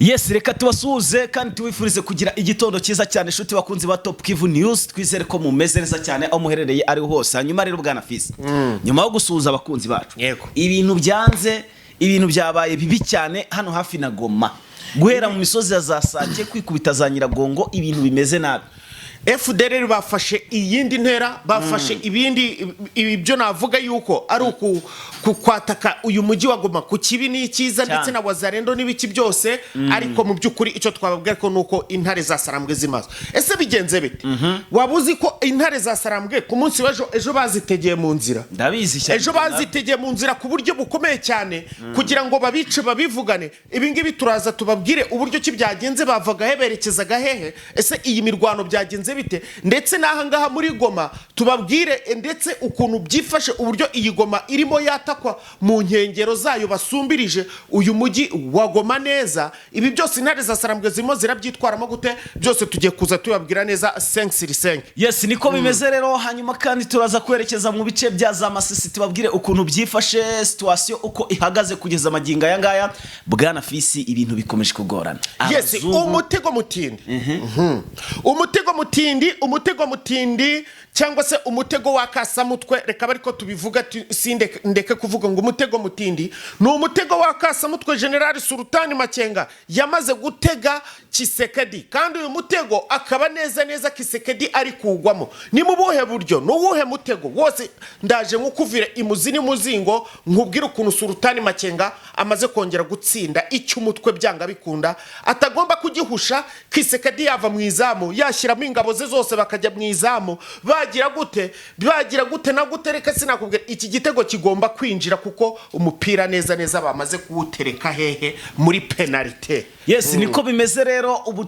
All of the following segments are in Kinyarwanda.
Yes, reka tubasuhuze kandi tubifurize kugira igitondo cyiza cyane, inshuti bakunzi ba Top Kivu News. Twizere ko mumeze neza cyane aho muherereye ariho hose. Hanyuma rero, bwana Fisi, nyuma yo gusuhuza abakunzi bacu, ibintu byanze, ibintu byabaye bibi cyane hano hafi na Goma, guhera mu misozi ya za Sake kwikubita za Nyiragongo, ibintu bimeze nabi. FDLR bafashe iyindi ntera, bafashe ibindi. Ibyo navuga yuko ari kwataka uyu mujyi wa Goma ku kibi n'icyiza, ndetse na Wazalendo n'ibiki byose. Ariko mu by'ukuri icyo twababwira ko nuko intare za Sarambwe zimaze. Ese bigenze bite? Waba uzi ko intare za Sarambwe ku munsi w'ejo, ejo bazitegeye mu nzira? Ndabizi cyane. Ejo bazitegeye mu nzira ku buryo bukomeye cyane kugira ngo babice, babivugane. Ibi ngibi turaza tubabwire uburyo ki byagenze, bavaga he, berekezaga hehe, ese iyi mirwano byagenze bite, ndetse n'aha ngaha muri Goma tubabwire ndetse ukuntu byifashe, uburyo iyi Goma irimo yatakwa mu nkengero zayo, basumbirije uyu mujyi wa Goma neza. Ibi byose intare za Sarambwe zirimo zirabyitwaramo gute? Byose tugiye kuza tubabwira neza 5 sur 5. Yes, niko bimeze rero. Hanyuma kandi turaza kwerekeza mu bice bya za Masisi, tubabwire ukuntu byifashe, situation uko ihagaze kugeza amagingo aya ngaya. Bwana Fisi, ibintu bikomeje kugorana. Yes. Umutego mutindi. Umutego mutindi, umutego mutindi cyangwa se umutego wa kasamutwe, reka ariko tubivuga, si ndeke kuvuga ngo umutego mutindi ni umutego wa kasamutwe. General Sultani Makenga yamaze gutega Tshisekedi, kandi uyu mutego akaba neza neza Tshisekedi ari kugwamo. Ni mu buhe buryo? Ni uwuhe mutego? Wose ndaje nkukuvire imuzi n'imuzingo, nkubwire ukuntu Sultani Makenga amaze kongera gutsinda icy'umutwe. Byanga bikunda atagomba kugihusha. Tshisekedi yava mu izamu, yashyiramo ingabo ze zose bakajya mu izamu, bagira gute, bagira gute na gute, reka sinakubwira, iki gitego kigomba kwinjira, kuko umupira neza neza bamaze kuwutereka hehe? Muri penalite. Yes, niko bimeze rero. Ubu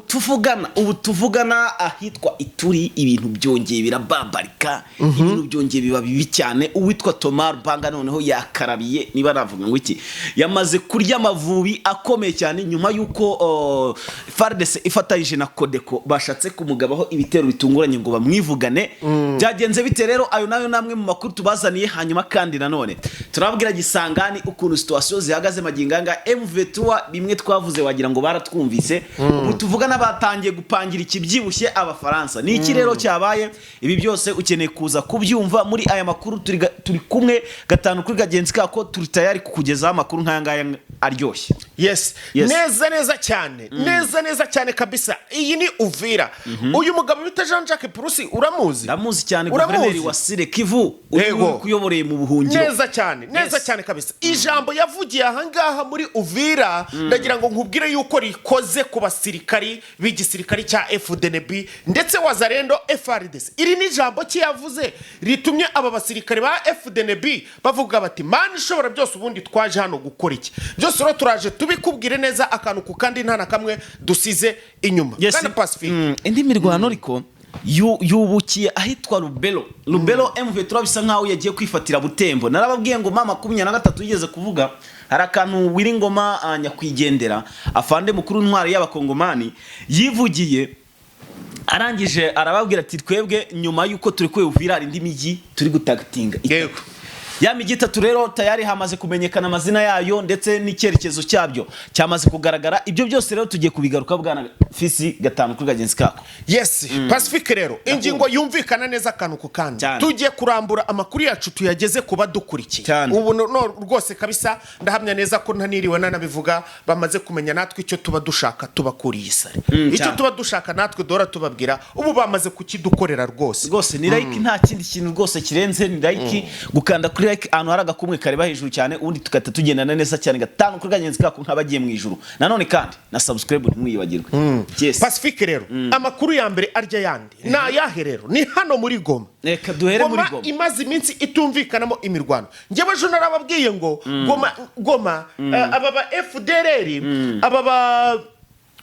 tuvugana ahitwa Ituri ibintu byongeye birabambarika, ibintu byongeye biba bibi cyane. Uwitwa Tomar Banga noneho yakarabiye, niba navuga ngo iki, yamaze kurya amavubi akomeye cyane nyuma y'uko FARDC ifatanyije na Codeco bashatse kumugabaho ibitero bitunguranye ngo bamwivugane. Byagenze bite rero? Ayo nayo namwe mu makuru tubazaniye. Hanyuma kandi nanone turababwira Gisangani ukuntu situation zihagaze magingo aya ngaya. M23, bimwe twavuze wagira ngo baratwumvise, ubu tuvugana batangiye gupangira ikibyibushye Abafaransa. Ni iki rero cyabaye? Ibi byose ukeneye kuza kubyumva muri aya makuru. Turi kumwe gatanu kuri kagenzi kako, turi tayari kukugezaho amakuru nk'aya ngaya aryoshye. Yes. Yes. Neza neza cyane, neza neza cyane kabisa. Iyi ni Uvira. Uyu mugabo bita Jean Jacques Purusi uramuzi? Ndamuzi cyane. Uramuzi? Guverineri wa Sud Kivu uri kuyoboreye mu buhungiro. Neza cyane, neza cyane kabisa. Ijambo yavugiye ahangaha muri Uvira, ndagira ngo nkubwire yuko rikoze ku basirikari b'igisirikari cya FDNB ndetse Wazalendo, FARDC. Iri ni ijambo ki yavuze ritumye aba basirikari ba FDNB bavuga bati: "Mana ishobora byose, ubundi twaje hano gukora iki?" Byose rero turaje tubikubwire neza akantu ku kandi, nta na kamwe dusize inyuma. Bwana Pacifique. Indi mirwano ariko yubukiye ahitwa Lubero. Lubero, M23 bisa nkaho yagiye kwifatira Butembo. Narababwiye ngo M23 yigeze kuvuga, hari akantu Wiringoma, nyakwigendera afande mukuru w'intwari y'Abakongomani, yivugiye, arangije arababwira ati: "Twebwe nyuma y'uko turi Uvira, hari indi mijyi turi gutagitinga itatu." Ya mijyi itatu rero tayari hamaze kumenyekana amazina yayo, ndetse n'icyerekezo cyabyo cyamaze kugaragara. Ibyo byose rero tugiye kubigaruka, bwana Fisi, gatanu kuri kagenzi kako. Yes, Pacifique, rero ingingo yumvikana neza akantu ku kandi. Tugiye kurambura amakuru yacu tuyageze ku badukurikiye. Ubu no rwose kabisa ndahamya neza ko ntaniriwe nanabivuga, bamaze kumenya natwe icyo tuba dushaka tubakuriye isare, icyo tuba dushaka natwe duhora tubabwira, ubu bamaze kukidukorera rwose. Rwose ni like, nta kindi kintu rwose kirenze, ni like, gukanda kuri like ahantu hari agakumwe kareba hejuru cyane, ubundi tugahita tugendana neza cyane gatanu kuri kagenzi kako nk'abagiye mu ijuru. Nanone kandi na subscribe ntimwiyibagirwe. Yes. Pacifique, rero amakuru ya mbere arya yandi ni ayahe rero? Ni hano muri Goma. Reka duhere muri Goma Goma. imaze iminsi itumvikanamo imirwano. Njyewe ejo narababwiye ngo Goma, aba ba FDLR, aba ba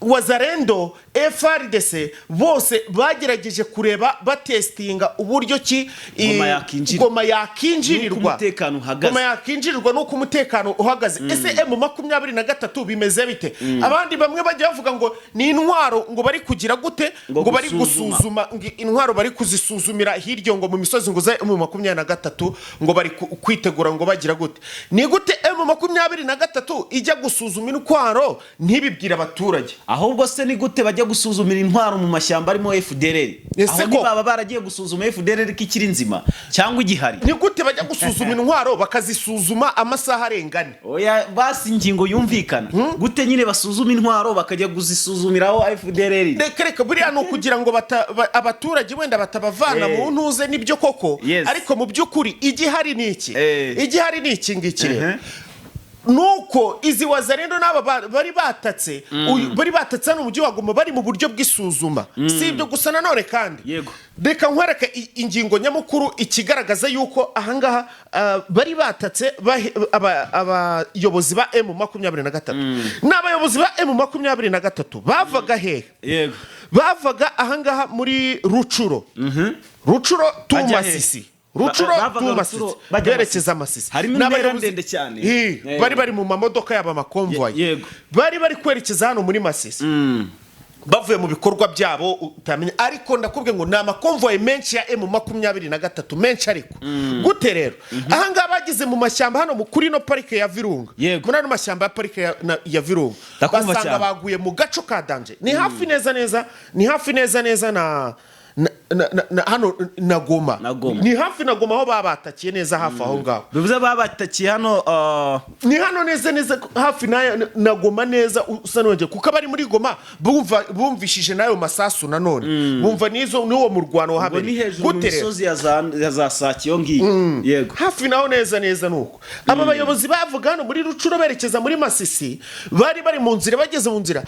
Wazalendo, FARDC, bose bagerageje kureba, batesitinga uburyo ki Goma yakinjira. Goma yakinjirirwa. Nuko umutekano uhagaze. Goma yakinjirirwa nuko umutekano uhagaze. Ese M23 bimeze bite? Abandi bamwe bajya bavuga ngo ni intwaro, ngo bari kugira gute, ngo ngo bari gusuzuma. Gusuzuma, ngo intwaro bari kuzisuzumira hirya ngo mu misozi, ngo za M23, ngo bari kwitegura, ngo bagira gute? Ni gute? M23 ijya gusuzuma intwaro ntibibwire abaturage? Ahubwo se ni gute bajya gusuzumira intwaro mu mashyamba arimo FDLR? Ese Aho ko- ntibaba baragiye gusuzuma FDLR ko ikiri nzima cyangwa igihari? Ni gute bajya gusuzuma intwaro bakazisuzuma amasaha arenga 4? Oya, basi ingingo yumvikana gute nyine? Basuzuma intwaro bakajya kuzisuzumiraho FDLR? Reka reka, buriya ni ukugira ngo abaturage wenda batabavana mu ntuze. Nibyo koko. Ariko mu by'ukuri igihari ni iki? Igihari ni iki ngiki rero. Nuko izi Wazalendo n'aba bari batatse bari batatse hano mu mujyi wa Goma, bari mu buryo bw'isuzuma. Si ibyo gusa nanone kandi. Reka nkwereke ingingo nyamukuru ikigaragaza yuko ahangaha bari batatse abayobozi ba M23. Ni abayobozi ba M23 bavaga hehe? Bavaga ahangaha muri Rutshuru, Rutshuru tu Bajya he? Masisi, Rutshuru Bavaga tu Rutshuru Masisi bajya berekeza Masisi. Harimo Ni intera ndende cyane. Bari mu mamodoka yabo, amakonvoyi. Bari bari kwerekeza hano muri Masisi bavuye mu bikorwa byabo utamenya. Ariko ndakubwiye ngo ni amakonvoyi menshi ya M23, menshi. Ariko gute rero ahangaha bageze mu mashyamba hano kuri ino parike ya Virunga, muri ano mashyamba ya parike ya Virunga, Ndakumva basanga cyane. baguye mu gaco ka danger. Ni hafi neza neza, ni hafi neza neza na hano na Goma. Na Goma. Ni hafi na Goma aho babatakiye neza, hafi aho ngaho. Bivuze babatakiye hano Ni hano neza neza hafi na Goma neza, usa n'uwongeye kuko abari muri Goma bumva bumvishije n'ayo masasu, nanone bumva n'izo n'uwo murwano Ngo ni wahabereye. hejuru mu Gute rero? misozi ya za Sake iyo ngiyo, yego. Hafi naho neza neza. Nuko aba bayobozi bavuga hano muri Rutshuru berekeza muri Masisi, bari bari mu nzira, bageze mu nzira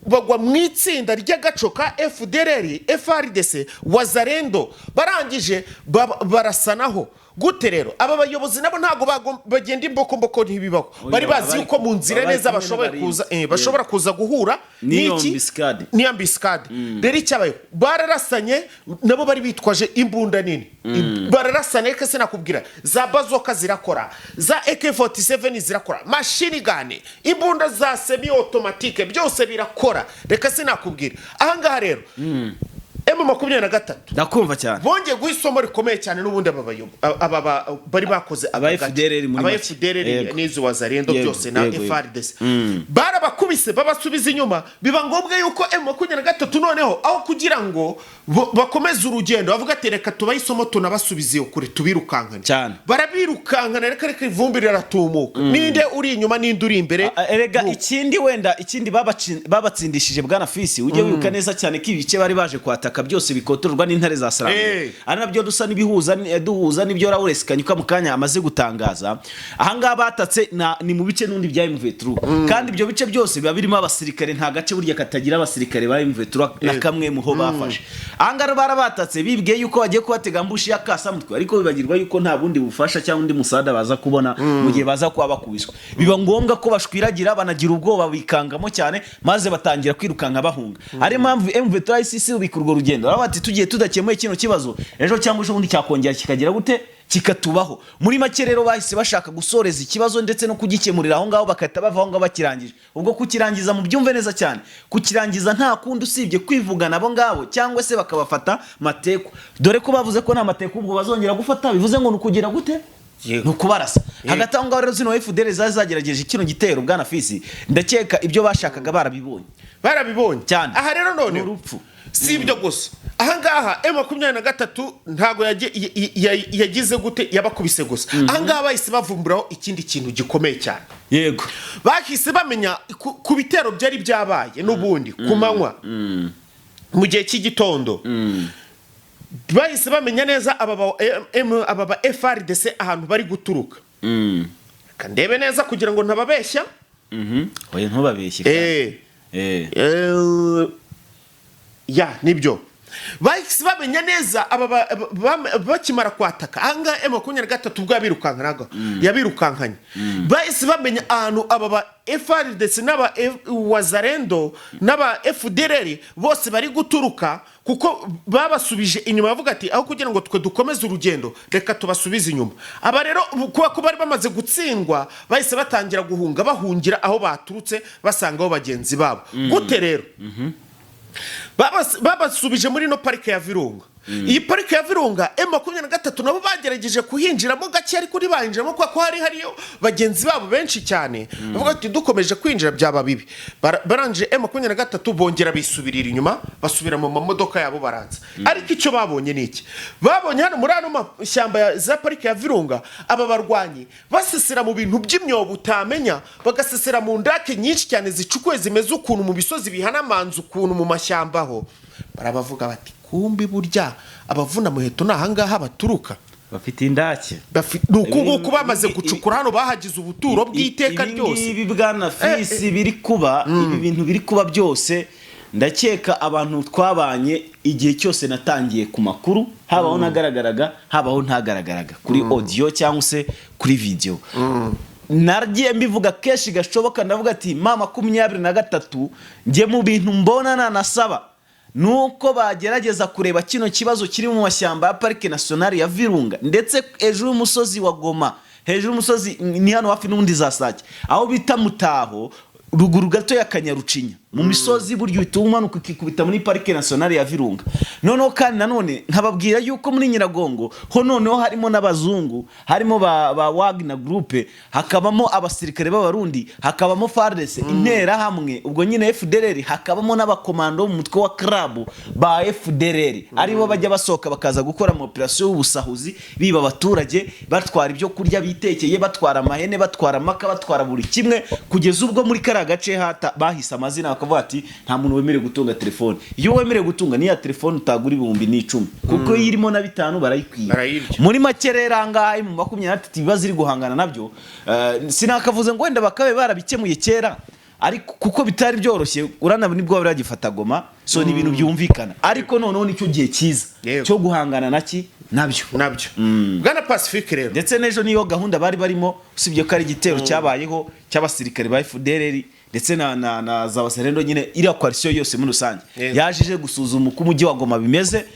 bagwa mu itsinda ry'agaco ka FDLR, FARDC, Wazalendo, barangije barasanaho. Gute rero? Aba bayobozi nabo ntabwo bagenda imbokomboko, ntibibaho. Oya, Bari bazi bari- yuko mu nzira bari neza kumwe bashoboye n'abarinzi. kuza bashobora kuza guhura N'iyo n'iki? embuscade. N'iyo embuscade. Rero icyabayeho, bararasanye nabo, bari bitwaje imbunda nini, bararasanye. Reka sinakubwira, za bazooka zirakora, za AK47 zirakora, machine gun, imbunda za semi automatique, byose birakora. Reka sinakubwira. Ahangaha rero M23 Ndakumva cyane. bongeye guha isomo rikomeye cyane n'ubundi aba bari bakoze Aba aka gace. FDLR muri Aba make. FDLR n'izo Wazalendo byose na yego, yego. FARDC, barabakubise babasubiza inyuma. Biba ngombwa yuko M23 noneho aho kugira ngo bakomeze urugendo, bavuga ati: "Reka tubahe isomo, tunabasubize iyo kure, tubirukankane." Cyane. Barabirukankana. Reka reka, ivumbi riratumuka, ninde uri inyuma, ninde uri imbere? Erega ikindi wenda, ikindi babatsindishije, bwana Fisi, ujye wibuka neza cyane ko ibice bari baje kwataka byose bikotorwa n'intare za Sarambwe, ari nabyo dusa n'ibihuza duhuza n'ibyo Lawrence Kanyuka mu kanya amaze gutangaza. Ahangaha batatse ni mu bice n'undi bya M23, kandi ibyo bice byose biba birimo abasirikare. Nta gace burya katagira abasirikare ba M23 na kamwe muho bafashe. Ahangaha barabatatse bibwiye yuko bagiye kubatega ambush y'akasamutwe, ariko bibagirwa yuko nta bundi bufasha cyangwa undi musada baza kubona mu gihe baza kuba bakubiswe. Biba ngombwa ko bashwiragira, banagira ubwoba, bikangamo cyane, maze batangira kwirukanka bahunga. Ari mpamvu M23 ICC ubika urwo rugendo, baravuga bati: "Tugiye tudakemuye kino kibazo, ejo cyangwa ejo bundi cyakongera kikagira gute, kikatubaho." Muri make rero bahise bashaka gusoreza ikibazo ndetse no kugikemurira aho ngaho, bagahita bava aho ngaho bakirangije. Ubwo kukirangiza, mu byumve neza cyane, kukirangiza nta kundi usibye kwivugana abo ngabo cyangwa se bakabafata mateko, dore ko bavuze ko nta mateko ubwo bazongera gufata. Bivuze ngo ni ukugira gute? Ni ukubarasa. Hagati aho ngaho rero zino FDLR zari zagerageje kino gitero, bwana Fisi, ndakeka ibyo bashakaga barabibonye. Barabibonye. Cyane. Aha rero none Ni urupfu. Si ibyo gusa, ahangaha M23 ntabwo yagize gute, yabakubise gusa. Ahangaha bahise bavumburaho ikindi kintu gikomeye cyane. Bahise bamenya ku bitero byari byabaye n'ubundi ku manywa mu gihe cy'igitondo, bahise bamenya neza aba ba FARDC ahantu bari guturuka. Reka ndebe neza kugira ngo ntababeshya. Oya, ntubabeshye. Ya, nibyo, bahise bamenya neza aba bakimara kwataka ahangaha M23 ubwo yabirukankanaga, yabirukankanye, bahise bamenya ahantu aba ba FARDC n'aba Wazalendo n'aba FDLR bose bari guturuka, kuko babasubije inyuma, bavuga ati: "Aho kugira ngo twe dukomeze urugendo, reka tubasubize inyuma." Aba rero kuba ko bari bamaze gutsindwa, bahise batangira guhunga, bahungira aho baturutse, basangaho bagenzi babo. Gute rero? Babasubije muri ino parike ya Virunga. Iyi parike ya Virunga, M23 nabo bagerageje kuhinjiramo gake, ariko ntibayinjiramo kubera ko hari hariyo bagenzi babo benshi cyane. Bavuga ati: "Dukomeje kwinjira byaba bibi." Barangije M23 bongera bisubirira inyuma, basubira mu mamodoka yabo, baranza. Ariko icyo babonye ni iki? Babonye hano muri ano mashyamba ya za parike ya Virunga, aba barwanyi basesera mu bintu by'imyobo utamenya, bagasesera mu ndake nyinshi cyane zicukuye, zimeze ukuntu mu bisozi bihanamanza ukuntu mu mashyamba aho. Barabavuga bati: "Kumbi burya abavuna muheto ni ahangaha baturuka." Bafite indake. Ni uku nguku bamaze gucukura hano, bahagize ubuturo bw'iteka Ibi ryose. ngibi, bwana Fisi, biri kuba, ibi bintu biri kuba byose, ndakeka abantu twabanye igihe cyose natangiye ku makuru, habaho nagaragaraga, habaho ntagaragaraga kuri audio cyangwa se kuri video, nagiye mbivuga kenshi gashoboka. Ndavuga ati: "M23, njye mu bintu mbona nanasaba nuko bagerageza kureba kino kibazo kiri mu mashyamba ya Parike Nationale ya Virunga, ndetse hejuru y'umusozi wa Goma, hejuru y'umusozi ni hano hafi n'ubundi za Sake, aho bita Mutaho, ruguru gato ya Kanyarucinya, mu misozi burya uhita umanuka ukikubita muri Parike Nationale ya Virunga." Noneho kandi nanone nkababwira yuko muri Nyiragongo ho noneho harimo n'abazungu, harimo ba Wagner Group, hakabamo abasirikare b'Abarundi, hakabamo FARDC, Interahamwe, ubwo nyine FDLR, hakabamo n'abakomando bo mu mutwe wa club ba FDLR, aribo bajya basohoka bakaza gukora ama operation y'ubusahuzi, biba abaturage, batwara ibyo kurya bitekeye, batwara amahene, batwara amaka, batwara buri kimwe, kugeza ubwo muri kariya gace bahise amazina, bakavuga ati: "Nta muntu wemerewe gutunga telefone." Iyo wemerewe gutunga niya telefone utagura 10,000, kuko iyo irimo na 5 barayikwiba. Barayirya. Muri make rero, ahangaha M23 ibibazo iri guhangana nabyo, sinakavuze ngo wenda bakabe barabikemuye kera, ariko kuko bitari byoroshye, urana nibwo bari bagifata Goma, so ni ibintu byumvikana. Ariko noneho nicyo gihe cyiza cyo guhangana naki nabyo. Nabyo, bwana Pacifique, rero Ndetse n'ejo niyo gahunda bari barimo, usibye ko ari igitero cyabayeho cy'abasirikare ba FDLR ndetse na za Wazalendo nyine, iriya coalition yose muri rusange yaje ije gusuzuma uko umujyi wa Goma bimeze,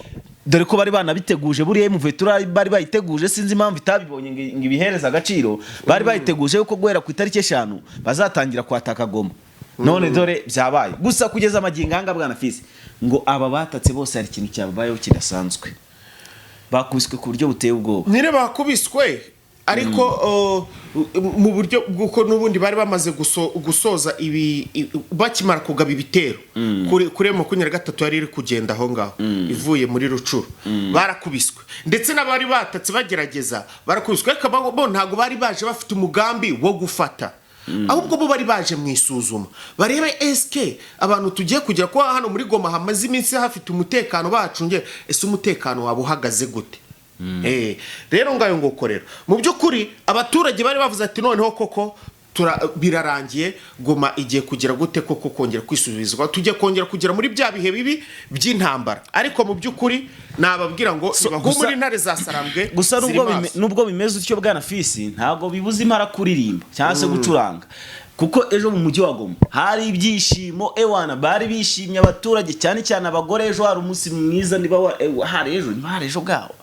dore ko bari banabiteguje. Buriya M23 bari bayiteguje, sinzi impamvu itabibonye ngo ibihereze agaciro. Bari bayiteguje yuko guhera ku itariki 5 bazatangira kwataka Goma. None dore byabaye. Gusa kugeza amagingo anga, bwana Fisi, ngo aba batatse bose hari ikintu cyababayeho kidasanzwe, bakubiswe ku buryo buteye ubwoba. Nyine bakubiswe, ariko mu buryo bw'uko n'ubundi bari bamaze gusoza ibi, bakimara kugaba ibitero kuri 23 yari iri kugenda aho ngaho ivuye muri Rutshuru, barakubiswe. Ndetse n'abari batatse bagerageza barakubiswe. Ariko bo ntabwo bari baje bafite umugambi wo gufata, ahubwo bo bari baje mu isuzuma, barebe esike abantu tugiye kugera ko hano muri Goma hamaze iminsi hafite umutekano bacunge, ese umutekano waba uhagaze gute? Rero ngayo nguko. Rero mu by'ukuri abaturage bari bavuze ati: "Noneho koko birarangiye, Goma igiye kugira gute koko, kongera kwisubizwa, tujye kongera kugera muri bya bihe bibi by'intambara." Ariko mu by'ukuri nababwira ngo nibahumure, intare za Sarambwe Gusa ziri nubwo maso. Nubwo bimeze utyo, bwana Fisi, ntabwo bibuza impara kuririmba cyangwa se gucuranga, kuko ejo mu mujyi wa Goma hari ibyishimo. Ewana, bari bishimye abaturage, cyane cyane abagore. Ejo hari umunsi mwiza, niba hari ejo, niba hari ejo bwaho.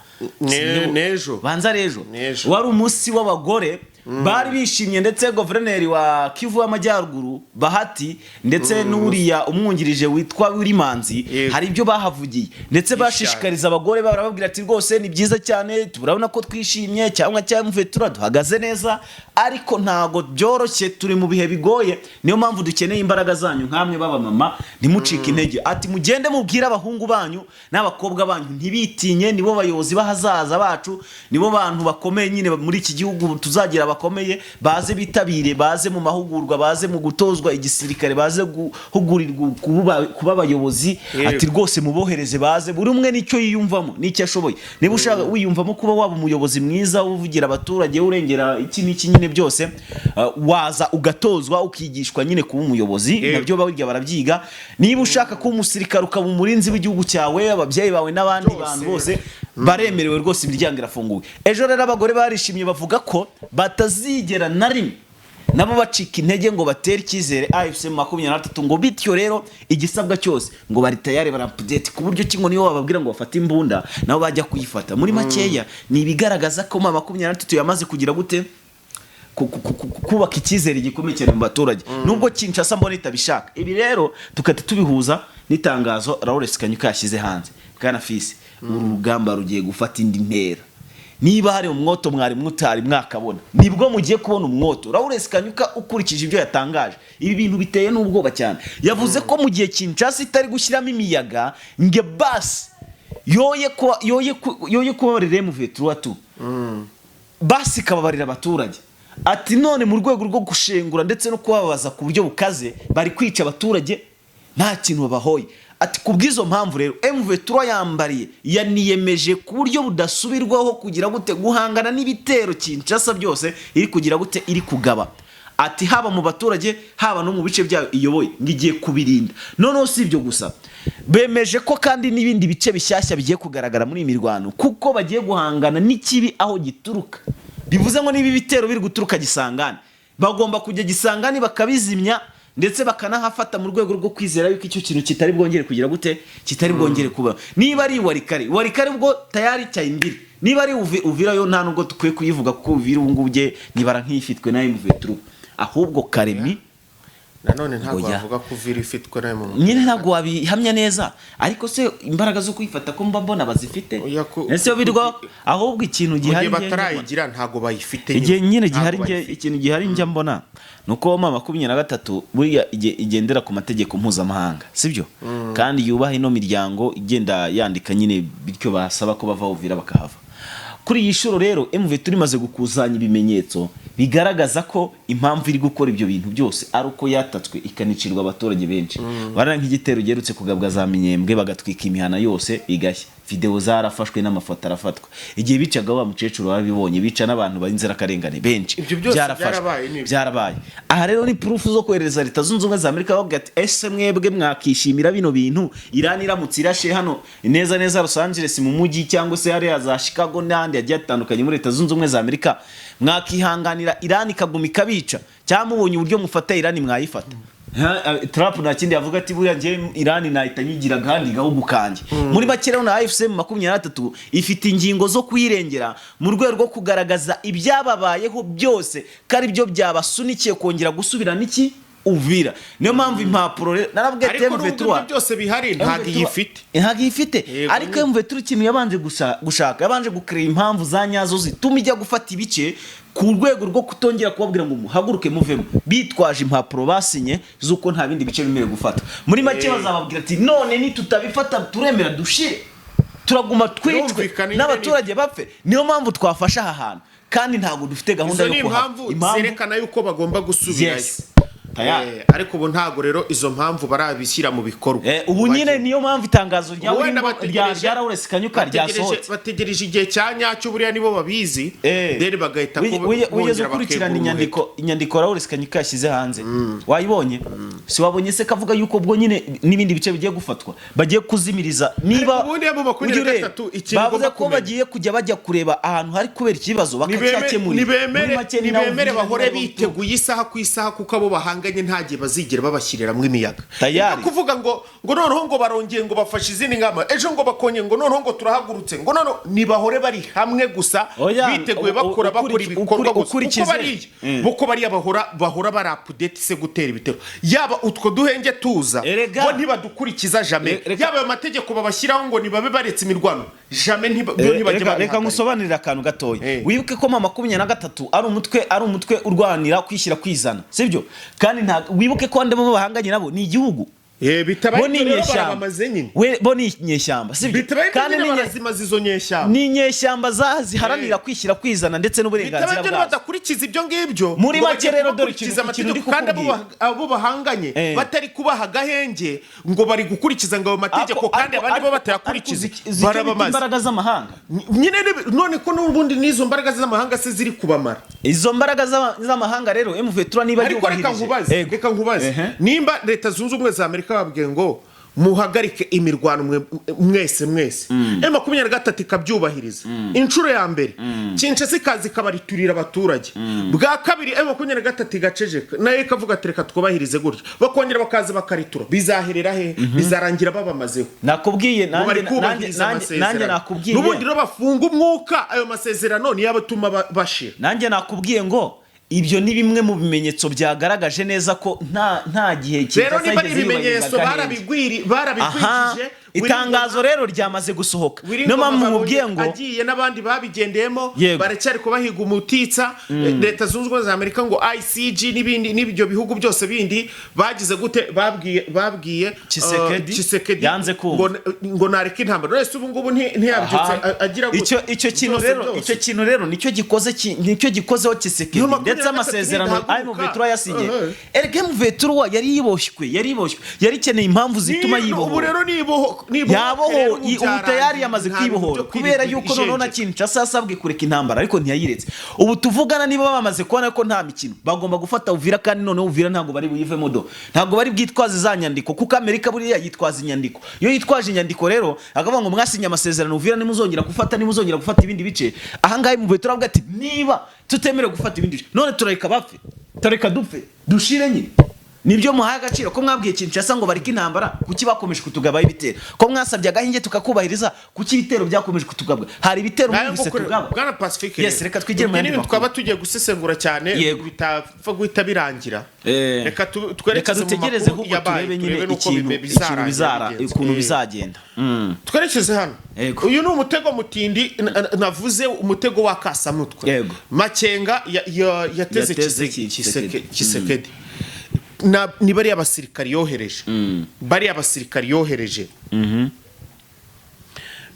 N'ejo. Banza ari ejo. N'ejo. Wari umunsi w'abagore, bari bishimye. Ndetse guverineri wa Kivu y'Amajyaruguru Bahati, ndetse n'uriya umwungirije witwa Wirimanzi, hari ibyo bahavugiye, ndetse bashishikariza abagore, barababwira ati: "Rwose ni byiza cyane, turabona ko twishimye cyangwa mve duhagaze neza, ariko ntago byoroshye, turi mu bihe bigoye, niyo mpamvu dukeneye imbaraga zanyu nkamwe b'abamama, ntimucike intege." Ati: "Mugende mubwire abahungu banyu n'abakobwa banyu ntibitinye, nibo bayobozi b'ahazaza bacu, nibo bantu bakomeye nyine muri iki gihugu tuzagira bakomeye, baze bitabire, baze mu mahugurwa, baze mu gutozwa igisirikare, baze guhugurirwa kuba abayobozi." Ati: "Rwose mubohereze baze, buri umwe nicyo yiyumvamo n'icyo ashoboye. Niba ushaka wiyumvamo kuba waba umuyobozi mwiza uvugira abaturage, urengera iki n'iki nyine byose, waza ugatozwa, ukigishwa nyine kuba umuyobozi." Nabyo burya barabyiga. Niba ushaka kuba umusirikare, ukaba umurinzi w'igihugu cyawe, ababyeyi bawe n'abandi Byose. bantu bose baremerewe rwose, imiryango irafunguye. Ejo rero abagore barishimye, bavuga ko batazigera na rimwe nabo bacika intege ngo batere icyizere AFC 23, ngo bityo rero igisabwa cyose ngo bari tayari, bara update, ku buryo ki ngo niyo bababwira ngo bafate imbunda nabo bajya kuyifata. Muri makeya ni ibigaragaza ko M23 yamaze kugira gute, kubaka icyizere gikomeye cyane mu baturage, nubwo Kinshasa mbona itabishaka. Ibi rero tugahita tubihuza n'itangazo Lawrence Kanyuka yashyize hanze. Bwana Fisi, Uru rugamba rugiye gufata indi ntera. Niba hari umwoto mwari mutari mwakabona, nibwo mugiye kubona umwoto. Lawrence Kanyuka, ukurikije ibyo yatangaje, ibi bintu biteye n'ubwoba cyane. Yavuze ko mu gihe Kinshasa itari gushyiramo imiyaga nge basi yoye kubabarira M23 tu, basi ikababarira abaturage. Ati none mu rwego rwo gushengura ndetse no kubabaza ku buryo bukaze, bari kwica abaturage nta kintu babahoye. Ati ku bw'izo mpamvu rero M23 yambariye, yaniyemeje ku buryo budasubirwaho kugira gute? Guhangana n'ibitero Kinshasa byose iri kugira gute? Iri kugaba. Ati haba mu baturage, haba no mu bice byayo iyoboye, ngo igiye kubirinda. Noneho si ibyo gusa, bemeje ko kandi n'ibindi bice bishyashya bigiye kugaragara muri iyi mirwano, kuko bagiye guhangana n'ikibi aho gituruka. Bivuze ngo niba ibitero biri guturuka Gisangani, bagomba kujya Gisangani bakabizimya, ndetse bakanahafata mu rwego rwo kwizera yuko icyo kintu kitari bwongere kugira gute? Kitari bwongere kuba. Niba ari Walikale, Walikale ubwo tayari cyayimbiri. Niba ari Uvira yo nta nubwo dukwiye kuyivuga, kuko Uvira ubu ngubu bye nibara nk'ifitwe na M23, ahubwo Karemi. Nanone ntabwo Oya. bavuga ko Uvira ifitwe nayo mu Nyine ntabwo wabihamya neza, ariko se imbaraga zo kuyifata ko mba mbona bazifite? Oya, Ese yo birwa ahubwo ikintu mu gihe gihari batarayigira ntabwo bayifite. Igihe nyine Ntabwo gihari njye bayifite. Ikintu gihari njya mbona ni uko M23 buriya igendera ku mategeko mpuzamahanga, sibyo? Kandi yubaha ino miryango igenda yandika nyine, bityo basaba ko bava Uvira bakahava. Kuri iyi shuro rero M23 imaze gukusanya ibimenyetso bigaragaza ko impamvu iri gukora ibyo bintu byose ari uko yatatswe ikanicirwa abaturage benshi. Barana nk'igitero giherutse kugabwa za Minembwe, bagatwika imihana yose igashya, videwo zarafashwe n'amafoto arafatwa. Igihe bicaga wa mukecuru babibonye, bica n'abantu b'inzirakarengane benshi. Ibyo byose Byarafashwe. byarabaye, nibyo. Byarabaye. Aha rero ni proof zo kohereza Leta Zunze Ubumwe za Amerika, bavuga ati: "Ese mwebwe mwakishimira bino bintu Iran iramutse irashe hano neza neza Los Angeles mu mujyi, cyangwa se hariya za Chicago n'ahandi hagiye hatandukanye muri Leta Zunze Ubumwe za Amerika? Mwakihanganira Iran ikaguma ikabica, cyangwa mubonye uburyo mufata Iran mwayifata?" Trump nta kindi yavuga, ati buriya njye Iran nahita nyigira agahandi gahugu kanjye. Muri make rero na AFC M23 ifite ingingo zo kuyirengera mu rwego rwo kugaragaza ibyababayeho byose ko ari byo byabasunikiye kongera gusubirana iki? Uvira. Niyo mpamvu impapuro rero narabwiye ati Ariko nubwo M23 ibyo byose bihari, ntabwo iyifite. Ntabwo iyifite. Yego. Ariko M23 ikintu yabanje gushaka, yabanje gucreate impamvu za nyazo zituma ijya gufata ibice ku rwego rwo kutongera kubabwira ngo muhaguruke muvemo, bitwaje impapuro basinye z'uko nta bindi bice bemerewe gufata. Muri make bazababwira ati none nitutabifata turemera dushire, turaguma twicwe Birumvikana nyine. n'abaturage bapfe. Niyo mpamvu twafashe aha hantu, kandi ntabwo dufite gahunda Izo yo ni kuhava. impamvu zerekana yuko bagomba gusubirayo. Yes. Tayari. Ariko ubu ntabwo rero izo mpamvu barabishyira mu bikorwa. Ubu nyine niyo mpamvu itangazo rya Ubu wenda rya Lawrence Kanyuka ryasohotse. Bategereje igihe cya nyacyo, buriya nibo babizi. Then bagahita Wigeze bongera ukurikirana bakegura inyandiko Lawrence Kanyuka yashyize hanze? Wayibonye? Si wabonye se kavuga yuko ubwo nyine n'ibindi bice bigiye gufatwa, bagiye kuzimiriza niba Ariko ubundi abo makumyabiri ujya ureba, na gatatu, ikintu bavuze ugomba ko kumenya. bagiye kujya bajya kureba ahantu hari kubera ikibazo bakacyakemurira. Muri make ni nawe Nibemere Uvira bahore niba ari biteguye isaha ku isaha, kuko abo bahanganye nta gihe bazigera babashyiriramo imiyaga. Tayari. Ibyo kuvuga ngo noneho ngo barongeye ngo bafashe izindi ngamba, ejo ngo bakongeye ngo noneho ngo turahagurutse, ngo noneho nibahore bari hamwe gusa, Oya, biteguye, bakora ibikorwa gusa, kuko ukurikize. bariya kuko bariya bahora bari update se gutera ibitero, yaba utwo duhenge tuza, Erega. bo ntibadukurikiza jamais. Yaba ayo mategeko babashyiraho ngo nibabe baretse imirwano, jamais, bo ntibajya Reka babihagarika. ngusobanurire akantu gatoya. Wibuke ko M23 ari umutwe urwanira kwishyira kwizana, sibyo? Kandi nta wibuke ko andi bo bahanganye nabo ni igihugu. Bitabaye Bo ni ibyo rero inyeshyamba. barabamaze nyine. Bo ni inyeshyamba, sibyo? Bitabaye ibyo Kandi nyine ni barazimaza izo nyeshyamba. Ni inyeshyamba ziharanira kwishyira kwizana ndetse Bitabaye n'uburenganzira ibyo bwazo. badakurikiza ibyo ngibyo, Muri ngo make bagiye rero dore kubakurikiza ikintu ndi amategeko, kandi kukubwira. abo bahanganye batari kubaha agahenge ngo bari gukurikiza ngo ayo mategeko, kandi abandi bo batayakurikiza, Ariko uzi icyo bita barabamaze. imbaraga z'amahanga? Nyine none ko n'ubundi n'izo mbaraga z'amahanga se ziri kubamara? Izo mbaraga z'amahanga rero M23 niba Ariko reka yubahirije nkubaze. Ego. Reka nkubaze. Nimba Leta Zunze Ubumwe za Amerika babwiye ngo muhagarike imirwano mwese mwese, M23 ikabyubahiriza inshuro ya mbere, Kinshasa ikaza ikabariturira abaturage bwa kabiri, M23 igaceceka nayo ikavuga ati reka twubahirize gutya, bakongera bakaza bakaritura, bizaherera he? Bizarangira babamazeho. Nakubwiye Ngo bari nanjye kubahiriza nanjye amasezerano. nakubwiye. N'ubundi rero bafunga umwuka, ayo masezerano niyo abatuma bashira. Nanjye nakubwiye ngo ibyo ni bimwe mu bimenyetso byagaragaje neza ko nta gihe Rero Kinshasa niba ari yigeze yubahiriza ibimenyetso agahenge. barabigwije. Aha, Itangazo rero ryamaze gusohoka, niyo mpamvu mubwiye ngo agiye n'abandi babigendeyemo. Yego. Baracyari kubahiga umutitsa. Leta Zunze Ubumwe za Amerika ngo ICG n'ibindi n'ibyo bihugu byose bindi bagize gute? Babwiye Tshisekedi, Tshisekedi yanze kumva. ngo nareke intambara. None se ubu ngubu ntiyabyutse Aha. agira gute? Icyo kintu Byose rero, byose. icyo kintu rero nicyo gikoze nicyo gikozeho Tshisekedi. Niyo 23 Ndetse amasezerano ntihaguruka. M23 yasinye, erega M23 yari yiboshywe, yari iboshywe, yari ikeneye impamvu zituma Ubu yibohora. rero niboho niboho. Yaboho, ubu tayari yamaze kwibohora, kubera yuko noneho na Kinshasa yasabwe kureka intambara, ariko ntiyayiretse. Ubu tuvugana, niba bamaze kubona ko nta mikino, bagomba gufata Uvira, kandi noneho Uvira ntabwo bari buyivemo do, ntabwo bari bwitwaze za nyandiko, kuko Amerika buriya yitwaza inyandiko. Iyo yitwaje inyandiko rero, akavuga ngo mwasinye amasezerano, Uvira nimuzongera gufata, nimuzongera gufata ibindi bice. Ahangaha mu turavuga ati niba tutemerewe gufata ibindi bice, none turareka bapfe, turareka dupfe dushire nyine? Nibyo muhaye agaciro ko mwabwiye Kinshasa ngo bareke intambara, kuki bakomeje kutugabaho ibitero? Ko mwasabye agahenge tukakubahiriza, kuki ibitero byakomeje kutugabwa? Hari ibitero mwumvise tugaba? Bwana Pacifique, Yes, reka twigire mu ibyo yandi ni ibintu makuru. twaba tugiye gusesengura cyane, bitapfa guhita birangira. Reka Reka twerekeze mu dutegereze makuru ahubwo yabaye, turebe nyine turebe n'uko ikintu ikintu bizarangira bizara bigenze. ukuntu bizagenda. Twerekeze hano. Yego. Uyu ni umutego mutindi navuze, umutego wa kasamutwe. Yego. Makenga yateze Yateze Tshisekedi. Tshisekedi. Tshisekedi. Ni bariya basirikari yohereje, bariya basirikari yohereje,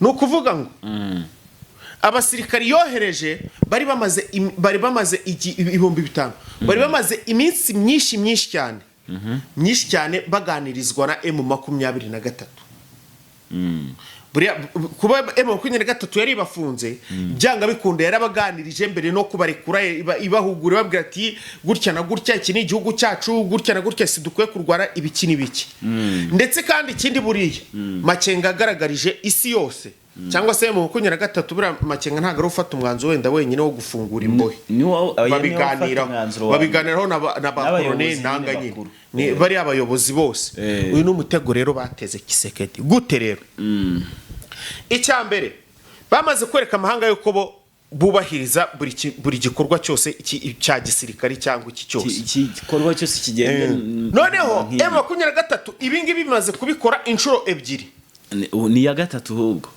ni ukuvuga ngo abasirikari yohereje bari bamaze 5000, bari bamaze iminsi myinshi, myinshi cyane, myinshi cyane, baganirizwa na M23. Buriya kuba M23 yari ibafunze, byanga bikunda yarabaganirije mbere no kubarekura, ibahugura, ibabwira ati gutya na gutya, iki ni igihugu cyacu, gutya na gutya, si dukwiye kurwara ibiki n'ibiki. Ndetse kandi ikindi, buriya Makenga agaragarije isi yose cyangwa se M23, buriya Makenga ntabwo ari ufata umwanzuro wenda wenyine wo gufungura imbohe. Niwo ufata Babiganiraho, umwanzuro wa babiganiraho na ba N'abayobozi Colonel nyine Nanga nyine. bakuru. Ni bariya abayobozi bose. Uyu ni umutego rero bateze Tshisekedi. Gute rero? Icya mbere, bamaze kwereka amahanga yuko bo bubahiriza buri gikorwa cyose cya gisirikari cyangwa iki cyose. Iki gikorwa cyose kigenda Noneho nk'ibi. M23 ibi ngibi bimaze kubikora inshuro ebyiri. Ni iya gatatu ahubwo.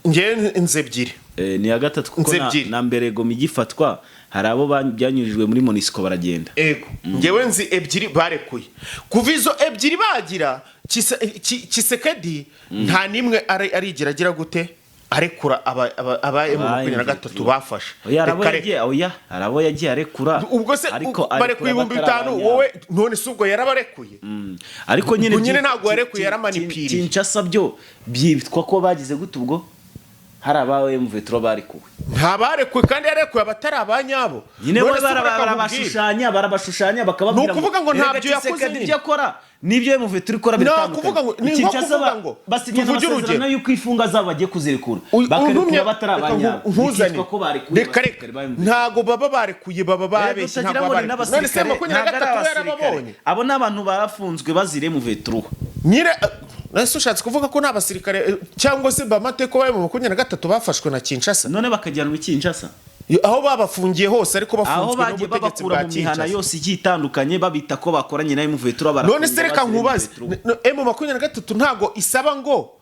Ngewe nzi ebyiri. Ni iya gatatu kuko Nzi ebyiri. na mbere Goma igifatwa hari abo byanyujijwe muri MONUSCO baragenda. Ego, ngewe nzi ebyiri barekuye. Kuva izo ebyiri bagira Tshisekedi nta n'imwe arigira agira gute, arekura aba M23 bafashe. Oya, hari abo Reka, reka. yagiye, oya, hari abo yagiye arekura. Ubwo se Ariko barekuye arekura 5000 batari wowe? None se ubwo yarabarekuye? Ariko nyine Ubwo nyine ntabwo yarekuye, yaramanipiriye. Kinshasa byo byitwa ko bagize gute ubwo hari abawe M23 barekuwe? Ntabarekuye, kandi yarekuye abatari abanyabo. Nyine None bo se reka nkubwire. barabashushanya, bakababwira Ni ukuvuga ngo "Erega ntabyo yakoze Tshisekedi nyine." ibyo akora n'ibyo M23 ikora Ni biratandukanye. ukuvuga ngo- ni nko Kinshasa kuvuga ngo, basinyana tuvuge amasezerano urugero. y'uko ifunga zabo bagiye kuzirekura, bakarekura Untumye- batari reka abanyabo, nkuzane. bikitwa ko barekuye Reka reka, abasirikare ba M23. Ntago baba barekuye, baba babeshye, Utagira ntabwo ngo baba ni barekuye. None se n'abasirikare, makumyabiri na ntabwo ari gatatu abasirikare. yarababonye? Abo ni abantu barafunzwe bazira M23. Nyine ese ushatse kuvuga ko nta basirikare cyangwa se bamateko bayo mu 23 bafashwe na Kinshasa? None bakajyanwa i Kinshasa. Aho babafungiye hose, ariko Aho bafunzwe bagiye n'ubutegetsi babakura bwa mu mihana Kinshasa. yose igiye itandukanye, babita ko bakoranye na M23, barafunga None se reka bazira nkubaze, M23. M23 ntago isaba ngo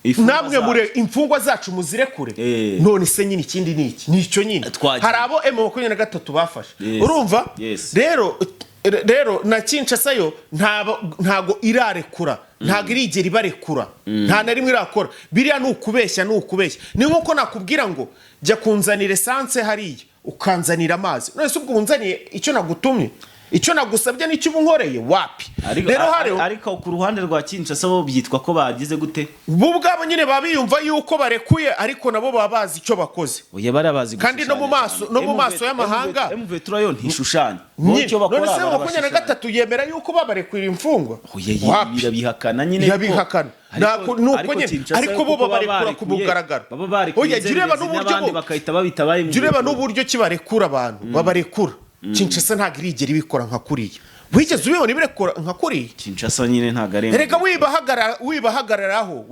Imfungwa namwe zacu. mure imfungwa zacu muzirekure? None se nyine ikindi ni iki? Ni icyo nyine. Twagiye. Hari abo M23 bafashe. Yes. Urumva? Yes. Rero na Kinshasa yo ntago irarekura, ntago irigera ibarekura, nta na rimwe irakora. Biriya ni ukubeshya, ni ukubeshya. Ni nkuko nakubwira ngo jya kunzanira essence hariya, ukanzanira amazi. None se ubwo unzaniye icyo nagutumye, icyo nagusabye n'icyo uba unkoreye wapi? Ariko, Rero hariho ariko ku ruhande rwa Kinshasa bo byitwa ko bagize gute? Bo ubwabo nyine baba biyumva yuko barekuye, ariko nabo baba bazi icyo bakoze. Oya, barabazi Kandi no mu gushushanya maso- cyane. no mu maso y'amahanga. M23 yo ntishushanya. Bo Nyine, icyo bakora none se makumyabiri na barabashushanya. gatatu yemera yuko babarekura imfungwa? Oya, Wapi? irabihakana nyine. Irabihakana. Nuko Ariko nyine, Kinshasa ariko bo kuko baba babarekura ku barekuye, mugaragaro. baba barekuye Oya, jya ureba inzererezi n'uburyo n'abandi bakahita babita ba jya ureba M23. n'uburyo ki barekura abantu, babarekura. Kinshasa ntabwo irigera ibikora nka kuriya. Wigeze ubibona ibirekura nka kuriya? Kinshasa nyine ntabwo ari Erega wibahagararaho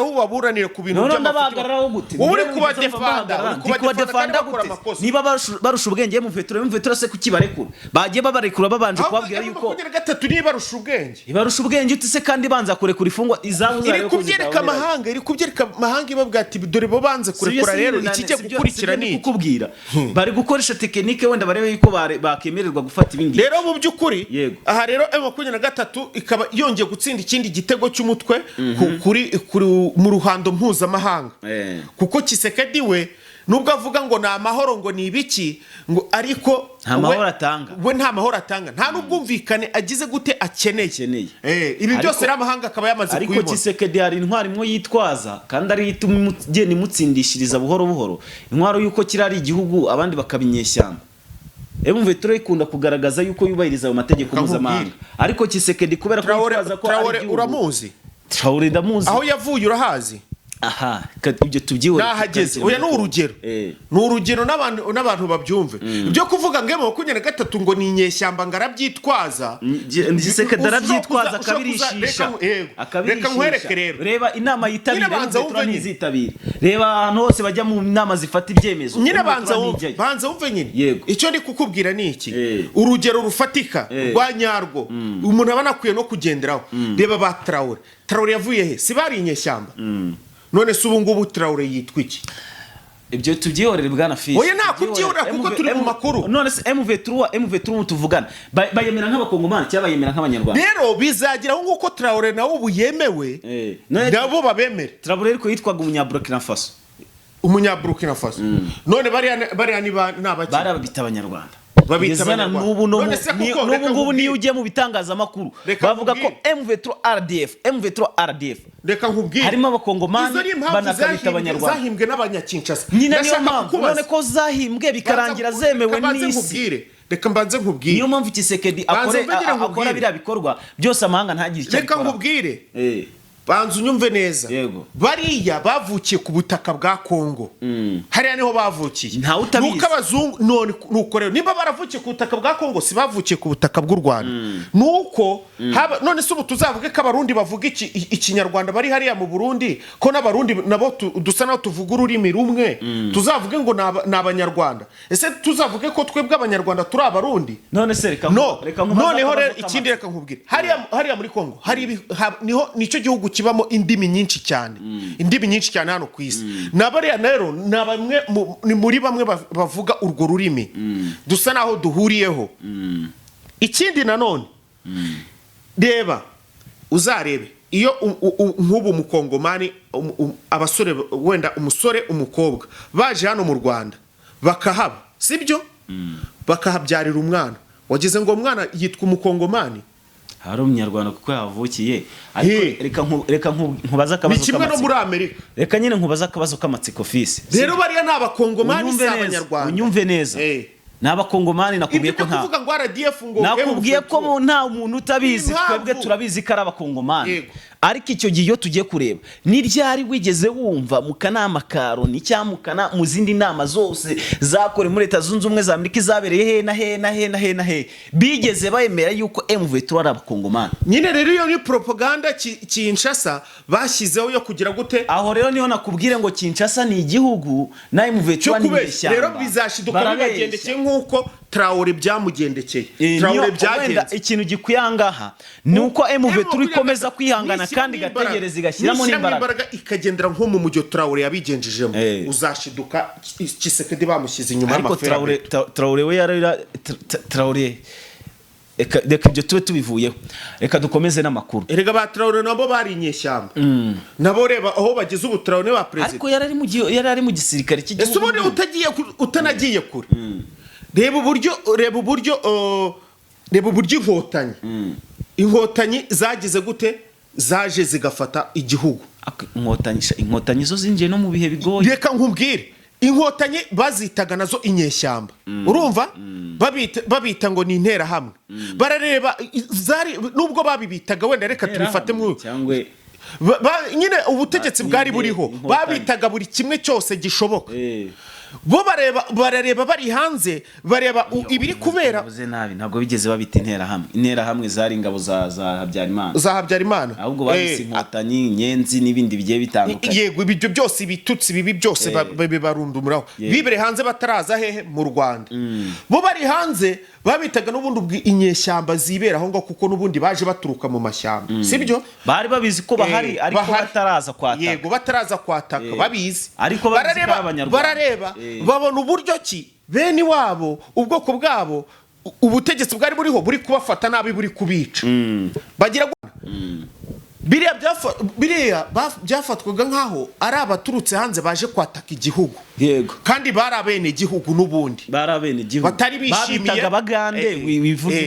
ubaburanire ku bintu None by'amafuti. ndabahagararaho gute? Wowe uri Njyewe kubadefanda, mbahagarara. uri Ndi kubadefanda kubadefanda kandi bakora gute? amakosa. Niba barusha ubwenge M23, M23 se kuki barekura? Bagiye babarekura babanje Ahubwo kubabwira yuko M23 niba barusha ubwenge, ibarusha ubwenge ute se kandi banza kurekura ifungwa izabo iri zayo ko kubyereka zitabonera? amahanga, iri kubyereka amahanga ibabwira ati: "Dore bo banze kurekura, rero ikijya gukurikira ni iki." Kukubwira bari gukoresha tekinike, wenda barebe yuko bakemererwa gufata ibingibi. Rero mu by'ukuri, aha rero M23 ikaba yongeye gutsinda ikindi gitego cy'umutwe kuri mu ruhando mpuzamahanga, kuko Tshisekedi we nubwo avuga ngo ni amahoro, ngo ni ibiki, ngo ariko Nta mahoro atanga. We nta mahoro atanga, nta n'ubwumvikane agize gute akeneye. Akeneye. Ibi byose rero amahanga akaba yamaze Ariko kubibona. Tshisekedi hari intwaro imwe yitwaza kandi ariyo ituma igenda imutsindishiriza buhoro buhoro, intwaro y'uko kiriya ari igihugu, abandi bakaba inyeshyamba. M23 ikunda kugaragaza yuko yubahiriza ayo mategeko Reka mpuzamahanga, ariko Tshisekedi kubera ko Traore, yitwaza ko ari Traore igihugu. Uramuzi? Traore ndamuzi. Aho yavuye urahazi? Aha ibyo tubyihorere. Nahageze. Oya, ni urugero, ni urugero n'abantu babyumve. Ibyo kuvuga ngo M23 ngo ni inyeshyamba, ngo arabyitwaza. Tshisekedi arabyitwaza, Ushobora kuza- akabirishisha. yego. Akabirishisha. Reka nkwereke rero. Reba inama yitabira, Nyine banza M23 wumve nyine. ntizitabire. Reba ahantu hose bajya mu nama zifata ibyemezo, Nyine M23 banza wumve, ntijyayo. banza wumve nyine. Icyo ndi kukubwira ni iki: urugero rufatika rwa nyarwo umuntu aba anakwiye no kugenderaho, reba ba Traore. Traore yavuye he? Si bari inyeshyamba? None se ubu ngubu Traore yitwa iki? Ibyo tubyihorere, bwana Fisi. Oya, nta kubyihorera kuko turi mu makuru. None se MV3, M23 tuvugana, bayemera nk'abakongomani cyangwa bayemera nk'abanyarwanda? Rero bizageraho nk'uko Traore nawe ubu yemewe, None nabo babemere. Traore ariko yitwaga umunyaburkina Faso. Umunyaburukina Faso. None bariya ni abaki? Bari ababita abanyarwanda. Babita Kugeza na abanyarwanda. n'ubu no None se kuko, n'ubu reka ngubu nkubwire. niyo ugiye mu bitangazamakuru Reka bavuga ko nkubwire. M23 RDF, M23 RDF, Reka nkubwire. harimo abakongomani, Izo ni impamvu banakabita abanyarwanda. zahimbwe n'abanyakinshasa. Nyine niyo Ndashaka mpamvu kukubaza. none ko zahimbwe bikarangira zemewe Reka mbanze n'isi. nkubwire. Reka mbanze nkubwire. Niyo mpamvu Tshisekedi Banza mvugire akora nkubwire. biriya bikorwa byose, amahanga ntagire icyo Reka abikoraho. nkubwire. Banza unyumve neza. Yego. Bariya bavukiye ku butaka bwa Kongo, hariya niho bavukiye. Ntawe utabizi. Nuko abazungu none, nuko rero nimba baravukiye ku butaka bwa Kongo, si bavukiye ku butaka bw'u Rwanda? Nuko haba none se ubu tuzavuge ko abarundi bavuga ikinyarwanda bari hariya mu Burundi, ko n'abarundi nabo dusa naho tuvuga ururimi rumwe, tuzavuge ngo ni abanyarwanda? Ese tuzavuge ko twebwe abanyarwanda turi abarundi? None se reka No. reka nkubaze Noneho akabazo rero ikindi, k'amatsiko. reka nkubwire, hariya muri Kongo hari niho nicyo gihugu kibamo indimi nyinshi cyane, indimi nyinshi cyane hano ku isi. Na bariya rero ni bamwe ni muri bamwe bavuga urwo rurimi dusa naho duhuriyeho. Ikindi nanone, reba, uzarebe iyo nk'ubu mukongomani, abasore, wenda umusore, umukobwa baje hano mu Rwanda bakahaba, sibyo, bakahabyarira umwana, wagize ngo umwana yitwa umukongomani? Hari umunyarwanda kuko yahavukiye, ariko reka nkubaze Ni akabazo kimwe no k'amatsiko. muri Amerika. Reka nyine nkubaze akabazo k'amatsiko, Fisi. Rero bariya ni abakongomani, si Unyumve neza, abanyarwanda. unyumve neza. Ni abakongomani, nakubwiye Ibyo ko byo nta kuvuga ngo RDF, ngo nakubwiye ko M23. nta muntu utabizi. Impamvu. Twebwe turabizi ko ari abakongomani. Ariko icyo gihe iyo tugiye kureba, ni ryari wigeze wumva mu kanama ka Loni cyangwa mu zindi nama zose zakorewe muri Leta Zunze Ubumwe za Amerika, izabereye he na he na he na he na he, bigeze bemera yuko M23 ari abakongomani? Nyine rero iyo ni propaganda Kinshasa bashyizeho yo kugira gute? Aho rero niho nakubwire ngo Kinshasa ni igihugu na M23 Cyo ni kubeshya. inyeshyamba. Rero bizashiduka Barabeshya. bibagendekeye nk'uko Traore byamugendekeye. Niyo Traore wenda byagenze. ikintu gikwiye ahangaha ni uko M23 ikomeza kwihangana Nishyiramo kandi imbaraga, igategereza, igashyiramo nishyiramo n'imbaraga. imbaraga, ikagendera nko mu mujyo Traore yabigenjejemo, uzashiduka Tshisekedi bamushyize inyuma Ariko y'amafera. Traore we yarira Traore, reka ibyo tube tubivuyeho, reka dukomeze n'amakuru. Erega ba Traore nabo bari inyeshyamba, nabo reba aho bageze ubu, Traore ba perezida. Ariko yari ari mu gisirikare Ese cy'igihugu. ubundi utanagiye kure, reba uburyo inkotanyi zagize gute, zaje zigafata igihugu. Inkotanyi sha, inkotanyi zo zinjiye no mu bihe bigoye. Reka nkubwire, inkotanyi bazitaga nazo inyeshyamba, urumva, babita ngo ni interahamwe. Barareba zari, nubwo babibitaga, wenda reka tubifate mu cyangwa nyine ubutegetsi bwari buriho, inkotanyi. babitaga buri kimwe cyose gishoboka. Bo barareba bari hanze, bareba ibiri kubera. Uvuze nabi, ntabwo bigeze babita Interahamwe. Interahamwe zari ingabo za Habyarimana. Za Habyarimana. Ahubwo babise Inkotanyi, Inyenzi n'ibindi bigiye bitandukanye. Yego, ibyo byose, ibitutsi bibi byose bibarundumuraho. Bibere hanze, bataraza hehe? Mu Rwanda. Bo bari hanze babitaga n'ubundi inyeshyamba zibera aho ngaho, kuko n'ubundi baje baturuka mu mashyamba, sibyo? Bari babizi ko bahari, ariko bahari. bataraza kwataka. Yego, bataraza kwataka. Babizi. Ariko babizi ko ari Barareba, Abanyarwanda. barareba, babona uburyo ki bene wabo, ubwoko bwabo, ubutegetsi bwari buriho buri kubafata nabi, buri kubica. Bagira biriya byafatwaga nk'aho ari abaturutse hanze baje kwataka igihugu, kandi bari abenegihugu n'ubundi. Bari abenegihugu. Batari bishimiye. Babitaga Abagande.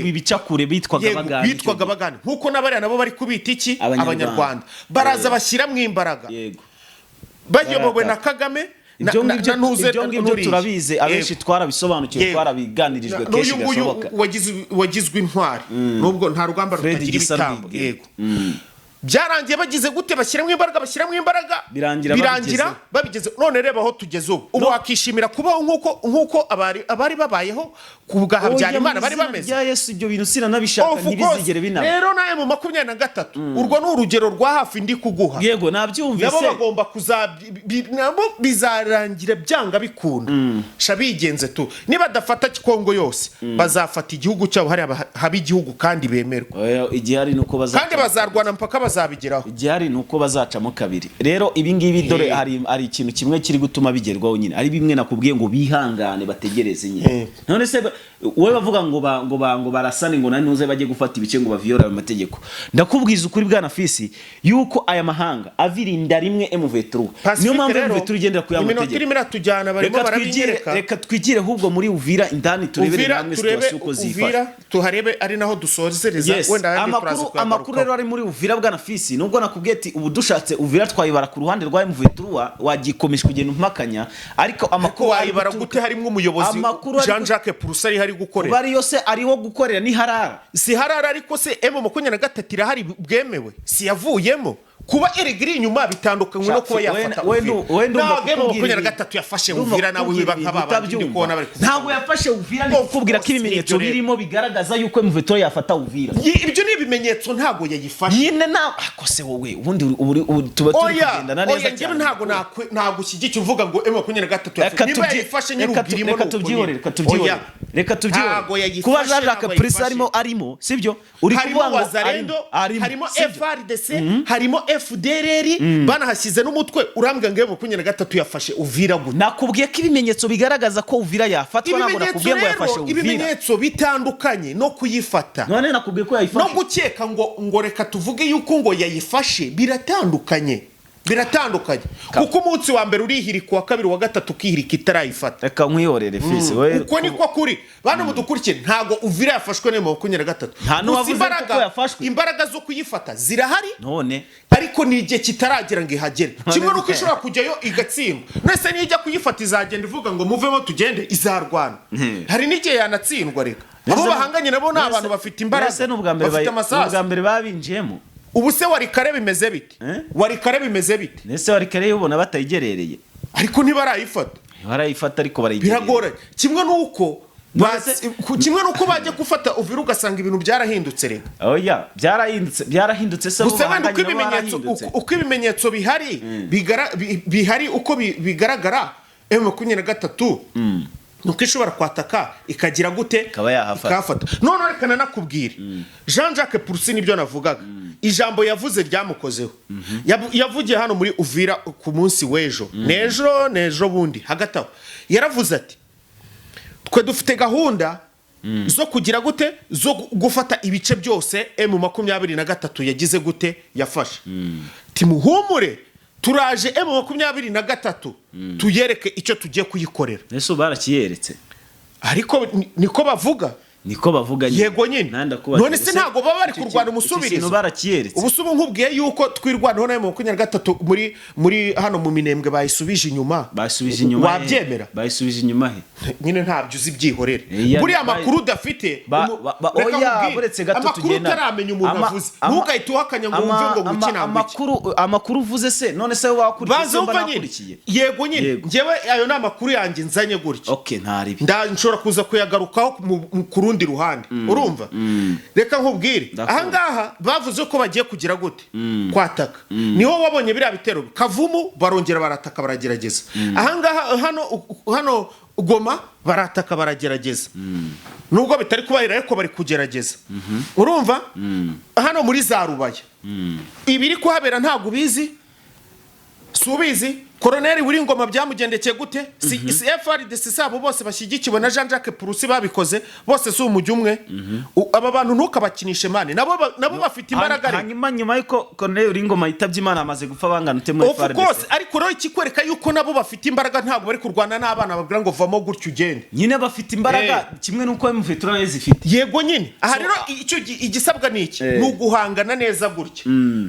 Wibicakure, bitwaga Abagande icyo Bitwaga gihe. Abagande, nk'uko n'abariya nabo bari kubita iki? Abanyarwanda. Abanyarwanda. Baraza bashyiramo imbaraga, bayobowe na Barataka. Kagame Ibyo ngibyo na Ntuze ibyo ngibyo n'uriya. turabizi abenshi, twarabisobanukiwe, twarabiganirijwe kenshi N'uyu nguyu gashoboka. Wagizwe intwari, nubwo nta rugamba Fred rutagira Gisa ibitambo. Rwigema. Yego, byarangiye bagize gute? Bashyiramo imbaraga, bashyiramo imbaraga. Birangira Birangira babigezeho. babigeze. None reba aho tugeze ubu. Ubu wakishimira kubaho nk'uko abari babayeho ku bwa Habyarimana Oya, mu bari izina bameze? rya Yesu, ibyo bintu sinanabishaka, Of course. ntibizigere binaba. Rero nawe mu 23, urwo ni urugero rwa hafi ndi kuguha. Yego, nabyumvise. Nabo bagomba nabo bizarangira byanga bikunda sha bigenze tu. Niba badafata Kongo yose, bazafata igihugu cyabo hariya, haba igihugu kandi bemerwa. Oya, igihari ni uko bazaca. Kandi bazarwana mpaka bazabigeraho. Igihari ni uko bazacamo kabiri. Rero ibi ngibi, dore hari ikintu kimwe kiri gutuma bigerwaho nyine, ari bimwe nakubwiye ngo bihangane, bategereze nyine. None se wowe bavuga ngo barasane, ngo nani ntuze bajye gufata ibice, ngo baviyore ayo mategeko. Ndakubwiza ukuri, bwana Fisi, yuko aya mahanga avirinda rimwe M23. Niyo mpamvu rero M23 igendera ku ya iminota mategeko. irimo iratujyana, barimo Reka twigire, barabinyereka. reka twigire ahubwo muri Uvira indani, turebere Uvira hamwe turebe. situation uko zifashe. Uvira tuharebe, ari naho dusozereza. Wenda ahandi turaza Amakuru rero kuyagarukaho. ari muri Uvira, bwana Fisi, nubwo nakubwiye ati ubu dushatse Uvira twayibara ku ruhande rwa M23, wagikomeje kugenda umpakanya, ariko Ko amakuru ari wayibara guturuka- gute harimo umuyobozi Amakuru ari Jean Jacques Purusi ari gukorera? Kuba ariyo se ariho gukorera ni harara. Si harara, ariko se M23 irahari bwemewe? Si yavuyemo? Kuba erega iri inyuma bitandukanywe no kuba yafata Wenda Uvira. wenda Ntabwo M23 yafashe Ndumva Uvira, nawe kukubwira wiba nka ibintu babandi ndi utabyumva. kubona bari kuvuga. Ntabwo yafashe Uvira, ni Of kukubwira ko course, ibimenyetso nibyo rero. birimo bigaragaza yuko M23 yafata Uvira. Ibyo ni ibimenyetso, ntabwo yayifashe. Nyine na ako se wowe ubundi ubu tuba turi Oya, kugendana neza oya, njyewe cyane. ntabwo ntabwo ushyigikiye uvuga ngo M23 Reka yafashe. Niba yayifashe nyine, ubwirimo reka nuko tubyihorere, nyine. reka tubyihorere. Oya. Reka tubyihorere. Ntabwo yayifashe, Kuba Jean Jacques ntabwo Purusi yayifashe. arimo, sibyo? Uri Harimo kuvuga ngo Wazalendo, arimo, harimo sibyo? FARDC, harimo FDLR, banahashyize n'umutwe. Urambwira ngo M23 yafashe Uvira gute? Nakubwiye ko ibimenyetso bigaragaza ko Uvira yafatwa, ntabwo Ibimenyetso nakubwiye ngo rero, yafashe Uvira. ibimenyetso bitandukanye no kuyifata. None nakubwiye ko No yayifashe? gukeka ngo reka tuvuge yuko ngo yayifashe, biratandukanye, biratandukanye, kuko umunsi wa mbere urihirika, uwa kabiri, uwa gatatu ukihirika itarayifata. Reka nkwihorere, Fisi, we. Uko niko kuri. Bano mudukurikiye, ntabwo Uvira yafashwe na 23. Nta n'uwavuze Gusa ko yafashwe. imbaraga zo kuyifata zirahari, None ariko ni igihe kitaragera ngo ihagere. Kimwe n'uko ishobora kujyayo igatsindwa. Nese nijya kuyifata izagenda ivuga ngo muvemo tugende? Izarwana. Hari n'igihe yanatsindwa. Reka abo bahanganye nabo ni abantu bafite imbaraga, Mbese ni ubwa mbere bafite ni ubwa amasasu. mbere babinjiyemo? Ubu se Warikare bimeze bite? Eh? Warikare bimeze bite? Mbese Warikare ubona batayigerereye? Ariko ntibarayifata. Barayifata, ariko barayigerereye. Biragoranye. Kimwe n'uko bajya gufata Uvira ugasanga ibintu byarahindutse reka. Oya, byarahindutse, byarahindutse se? Abo Gusa wenda uko bahanganye nabo ibimenyetso barahindutse. uko ibimenyetso bihari bihari, uko bigaragara, M23 nuko ishobora kwataka ikagira gute? Ikaba yahafata. Ikahafata. None reka nanakubwire, Jean Jacques Purusi, nibyo navugaga, ijambo yavuze ryamukozeho. Yavugiye hano muri Uvira ku munsi w'ejo, n'ejo n'ejo bundi hagati aho, yaravuze ati twe dufite gahunda zo kugira gute? Zo gufata ibice byose M23 yagize gute? Yafashe. Timuhumure, turaje M23 tuyereke icyo tugiye kuyikorera. Ese ubu barakiyeretse? Ariko niko bavuga. Niko bavuga nyine. Yego nyine. Nanda kubaza. None se ntabwo baba bari kurwana umusubirizo? Ikintu barakiyeretse. Ubu se ubu nkubwiye yuko Twirwanaho nayo 23 muri hano mu Minembwe bayisubije inyuma. Basubije inyuma he? Wabyemera? Bayisubije inyuma he? Nyine ntabyo uzi, byihorere. Iya, Buriya amakuru udafite oya, reka nkubwire, buretse gato amakuru tugenda. utaramenya umuntu avuze, ntugahite uhakanya ngo wumve ngo nguki ntabwo iki. Amakuru uvuze se, none se wowe wakurikiye? Banza Se mba wumva nyine. nakurikiye. Yego nyine. Yego. Njyewe ayo ni amakuru yanjye nzanye gutya. Okay, ntaribi. Nshobora kuza kuyagarukaho ku rundi ruhande, urumva? Reka nkubwire. Ndakumva. Ahangaha bavuze ko bagiye kugira gute? Kwataka. Niho wabonye biriya bitero Kavumu, barongera barataka, baragerageza. Ahangaha hano Goma barataka, baragerageza, nubwo bitari kubahira, ariko bari kugerageza, urumva? Hano muri za Rubaya ibiri kuhabera ntabwo ubizi? Si ubizi? Koroneri Wiringoma byamugendekeye gute? Si FARDC sabo bose bashyigikiwe na Jean Jacques Purusi babikoze bose? Si umujyi umwe? Aba bantu ntukabakinishe, man. Nabo bafite imbaraga rero. Hanyuma nyuma y'uko Colonel Uringoma yitabye Imana, amaze gupfa bangana ute muri Of FARDC? course, ariko rero ikikwereka yuko nabo bafite imbaraga, ntabwo bari kurwana n'abana babwira ngo vamo gutyo ugende. Nyine bafite imbaraga kimwe n'uko M23 nayo zifite. Yego nyine. Aha So, rero icyo igisabwa ni iki? Eh. Ni uguhangana neza gutya,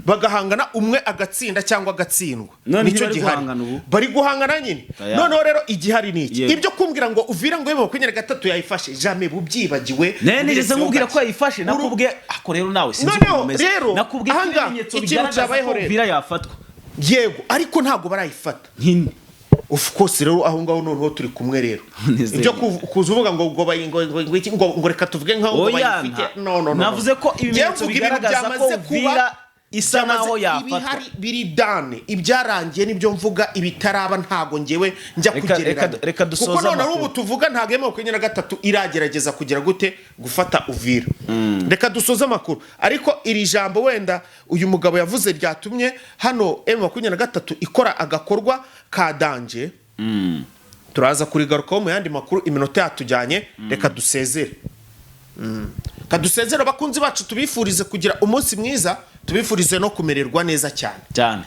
bagahangana, umwe agatsinda cyangwa agatsindwa. None Nicyo ntibari gihari. guhangana ubu? Bari guhangana nyine. Tayari. Noneho rero igihari ni iki? Yego. Ibyo kumbwira ngo Uvira ngo 23 yayifashe, jamais, bubyibagiwe. Ne nigeze nkubwira ko yayifashe? Nakubwiye ako rero nawe sinzi Noneho ukuntu umeze. rero, Nakubwiye ko ahangaha, ibimenyetso ikintu bigaragaza cyabayeho ko rero. Uvira yafatwa. Yego, ariko ntabwo barayifata. Nyine. Of course, rero aho ngaho noneho turi kumwe rero. Nizeye. Ibyo kuza uvuga ngo iki, ngo reka tuvuge nkaho ngo Oya, bayifite, no, no, no. navuze ko Njyewe ibimenyetso mvuga ibintu bigaragaza ko byamaze kuba, Uvira isa naho yafatwa. Ibihari biri done, ibyarangiye nibyo mvuga, ibitaraba ntago ngewe njya kugereranya. Reka dusoze Kuko noneho amakuru. ubu tuvuga ntabwo 23 iragerageza kugira gute? Gufata Uvira. Reka dusoze amakuru, ariko iri jambo wenda uyu mugabo yavuze ryatumye hano M23 ikora agakorwa ka danger, turaza kurigarukaho mu yandi makuru. Iminota yatujyanye, reka dusezere. Kadusezere abakunzi bacu, tubifurize kugira umunsi mwiza, tubifurize no kumererwa neza cyane. Cyane.